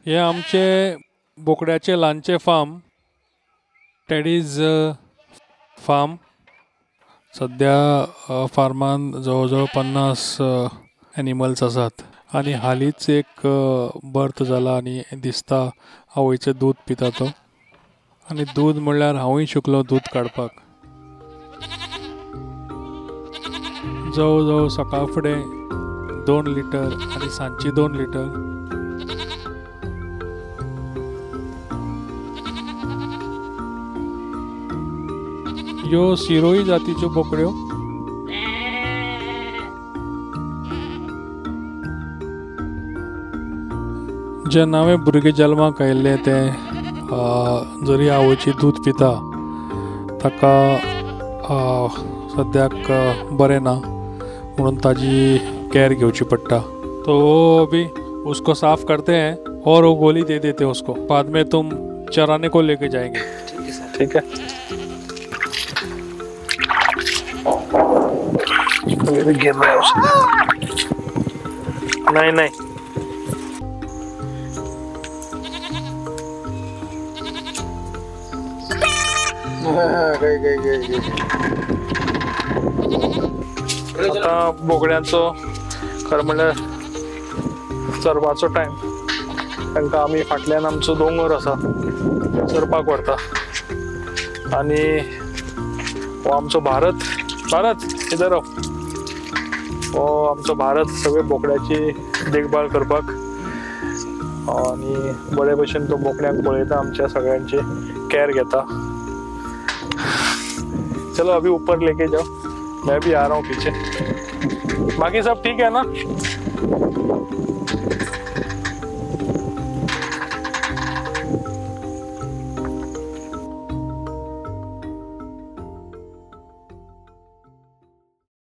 हे आमचे बोकड्याचे ल्हानचे farm, teddies farm. सद्या फार्मान जवळ जवळ 50 एनिमल्स आसात आनी हालींच एक बर्थ जाला आनी दिसता आवयचें दूद पिता तो. आनी दूद म्हणल्यार हांवूय शिकलो दूद काडपाक. जवळ जवळ सकाळ फुडें 2 लिटर आनी सांजची 2 लिटर. ह्यो सिरोही जातीच्यो बोकड्यो. जे नवे भुरगे जल्माक आयिल्ले ते जरी आवयची दूद पिता ताका सद्याक बरें ना म्हणून ताजी केअर घेवची पडटा. तो अभी उसको साफ करते हैं और वो गोली दे देते हैं उसको, बाद में तुम चराने को लेके जाएंगे. ठीक है. गिर रहा है उसमें. नहीं नहीं, गई गई गई गई. आता बोकड्यांचो खरें म्हणल्यार चरपाचो टायम. तांकां आमी फाटल्यान आमचो दोंगर आसा चरपाक व्हरता. आनी हो आमचो भारत, भारत इधर हो आमचो भारत सगळे बोकड्याची देखभाल करपाक आनी बरे भशेन तो बोकड्यांक पळयता, आमच्या सगळ्यांची केअर घेता. चलो अभी ऊपर लेके जाओ, मैं भी आ रहा हूँ पीछे. बाकी सब ठीक है ना?